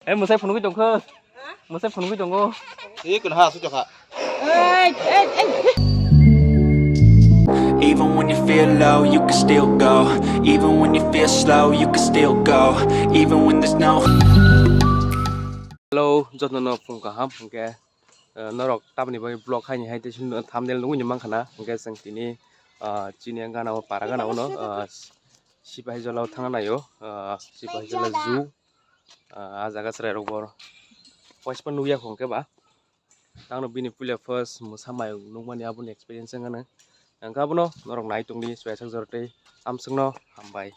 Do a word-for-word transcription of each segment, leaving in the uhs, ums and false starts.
Eh, mwsai phunugwi tongkha. Mwsai phunugwi tongo. Eh, kun ha, su tokha. Ei, ei, ei. Even when you feel low, you can still go. Even when you feel slow, you can still go. Even when there's no Hello, jotono phung kaham, hwnkhe, eh, norok tamni bagwi vlog haini hai tei thumbnail nugwi mankha na, hwnkhe chwng tini, ah, chini gana o para gana o no, ah, Sipahijola o thangna naio, ah, Sipahijola zoo, ah, ah jaga chwrairok bo waisa nukya hwnkhe ba. Tangno bini puila first mwsa mayung nukmani aboni experience wngkha nang. Hwnkhe abono norok nai tongdi, swngchar jora tei amswkno hambai.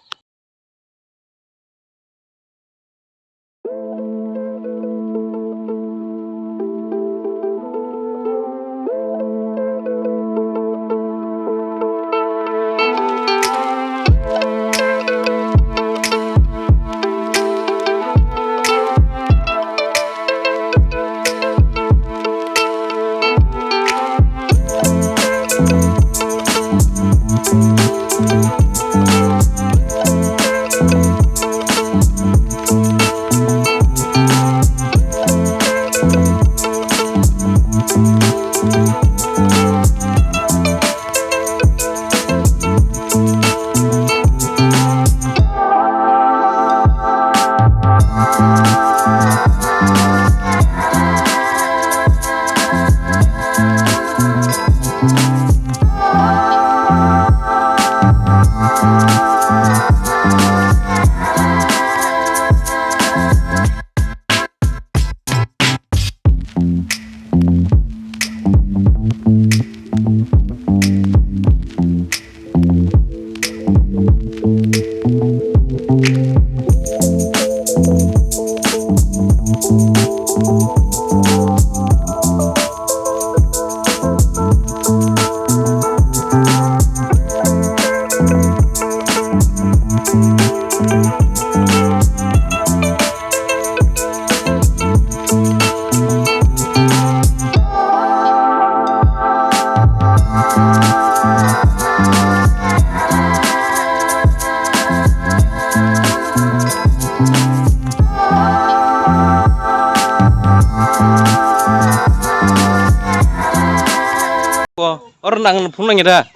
Oro nang phunuknai da?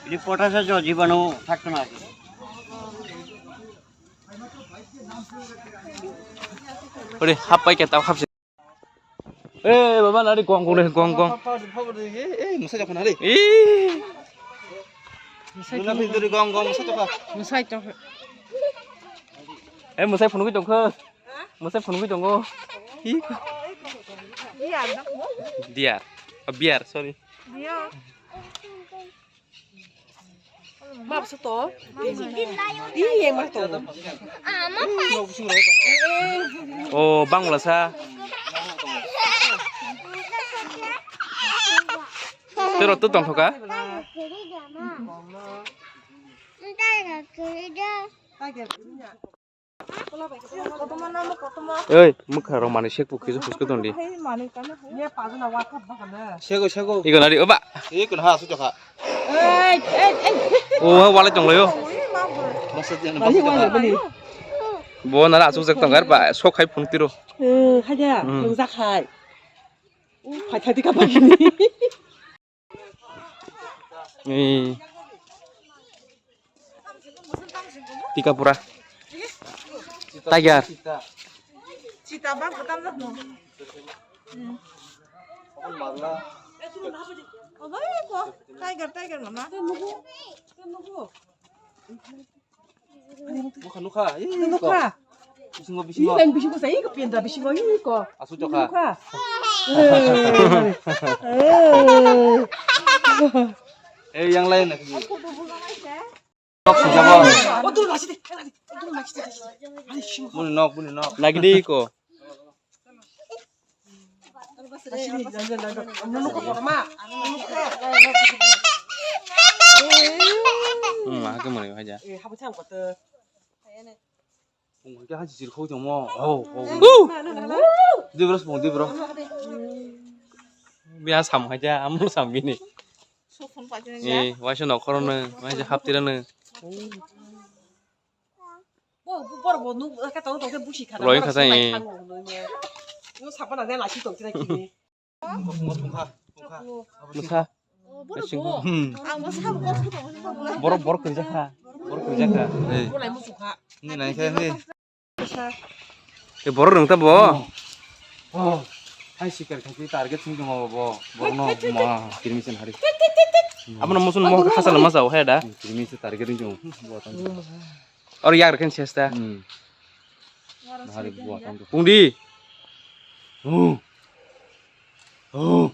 Ini potash jo jibanu thakto na. Ore, hap pai khe tao hapsi. Eh, baba, nari gong gong re, gong gong. Eh, eh, musa jokha nari. Eh. Musa jokha. Musa jokha. Eh, musai phunugwi tongkha. Musai phunugwi tongo. Hi. Diar. Oh, biar, sorry. Diar. Map sa to? Iya, map to. Oh, Bangla sa. Tero tu tong thoka? Ei, mukha rok manwi sek pukhi se huske tondi. Sego, sego. Iko nari, oba. Iko na ha, su jokha. O, wala tonglayo. Bo nara asuk jak tongkar ba, sok khai phun tiro. Eh, haja, hmm. Nung jak khai. U, phai thai di ka bagini. Eh. Tika pura. Tiger. Sita bang betam jak no. Hmm. Obo ko tiger, tiger mama. Nukha, nukha. Ih, nukha. Bisingo, bisingo. Ih, bisingo sa, ih, pinda bisingo, ih, ko. Asu jokha. Nukha. Eh. Eh, yang lain lagi. Tok sujabo. Oh, dulu masih deh. Dulu masih deh. Muni nok, muni nok. Lagi deh, ko. Hmm, hake muni haja. Pung khe haji jir khoi tongmo. Oh, oh. Dibro, pung dibro. Biya sam haja, amul sam bini. Eh, waisa nokhorno, waisa haptirano. Borok bo nuk khe tong tong khe busi khana. Loi borok kha tang. Thango hwnwi. Yo sakma na de lasi tong tira kini. Mwsa. Borok, borok kwrwikjakha. Borok kwrwikjakha. Ei. Bolai muchukha. Ni nai khe ni. Te borok rwng ta bo. Oh. Hai sikar khe target sing tongo bo. Borok no ma kirimi sen hari. Abono musun mo hasal ma jao hai da. Kirimi se target sing tongo. Bo tang. Or yak rwkhen sesta. Hmm. Nahari buwa tang. Pungdi. Oh. Oh.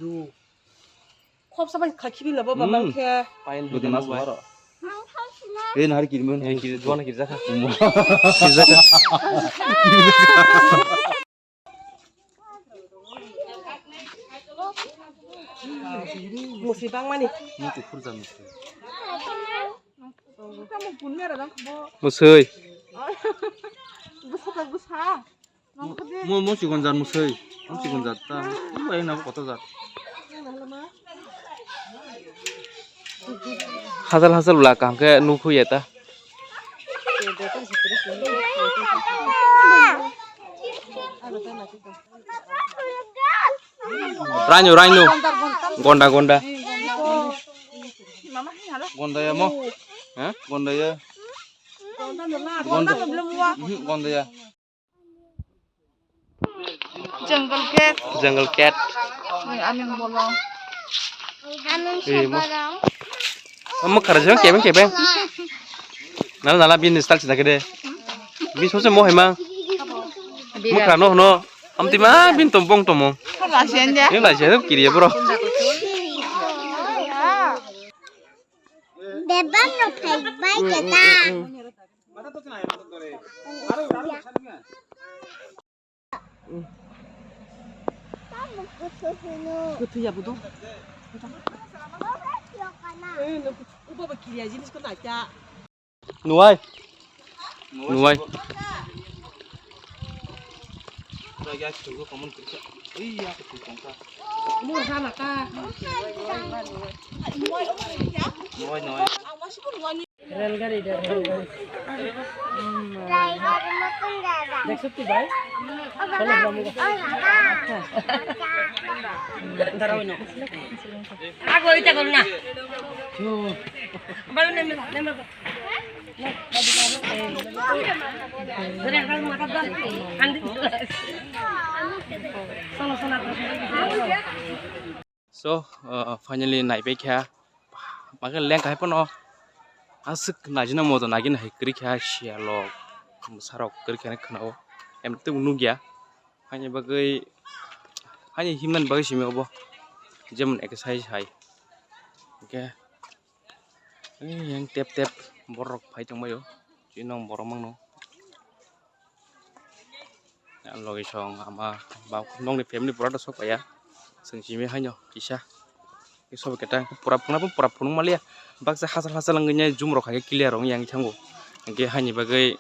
Khop sabai kha khibi labo ba bang khe. Pain. Budi mas baro. Ei nahari kirmen. Ei kiri duana kirjaka. Kirjaka. Musi bangmani. Musi khurja musi. Mwswi. Mo, mo chikon jar mwswi. Mo chikon jar ta. Mo ai na koto jar. Hasal hasal bwla kaham khe nukhu ya ta. Raino, raino. Gonda, gonda. Gonda ya mo? Ha? Gonda ya. Gonda. Mhm, gonda ya. Jungle cat. Jungle cat. Oi, anung bolong. Anung eh, mo- sabarang. Omo khara jang kebeng kebeng. Nala nala bin style sida kede. Bin soche mo hema. Mo khara no no. Amti ma bin tombong tomo. Lasian dia. Ini lasian kiri ya bro. Bebang no phai bai keta. Kwthwi ya bo dong. Nuwai. Nuwai. Nuwai, nuwai. Railgari de, railgari. Driver motun dada. Dekho to bhai? Cholo, bhai. Darao na. Ago eta koro na. Balo nembe, nembe. Cholo, cholo. So, uh, finally naibai kha. Makhe lengkha hai phano aswk naijina moto nagina hai kwrwi kha siyalo bwsarok kwrwi kha khwnao. Em tei nukya. Haini bagwi, haini himnani bagwi simi obo. Jemon exercise hai. Hwnkhe, yang tep tep borok phai tongbaio. Chini borok mangno. Logi song ama ba nokni family pura da sok ya. Chwng simi haino kisa. Sobo keta pura phunukma pura phunukma liya. Baksa hachal hachal wngya jum rok hai clear wng yang thango. Hwnkhe haini bagwi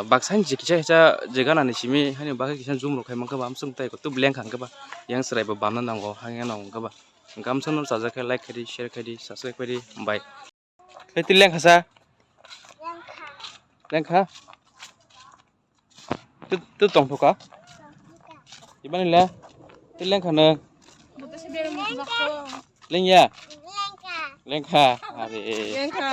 baksa haini kisa kisa jega nani simi haini bagwi kisa jum rok hai mankha ba amswk tai kotub lengkha hwnkhe ba yang chwrai bo bamna nango hangya nango hwnkhe ba. Hwnkhe amswk no chajak khe like khaidi, share khaidi, subscribe khaidi, bye. Tei twi lengkha sa? Lengkha. Twi, twi tongthoka? Ibani le? Twi lengkha no? Lengya? Lengkha. Are. Lengkha.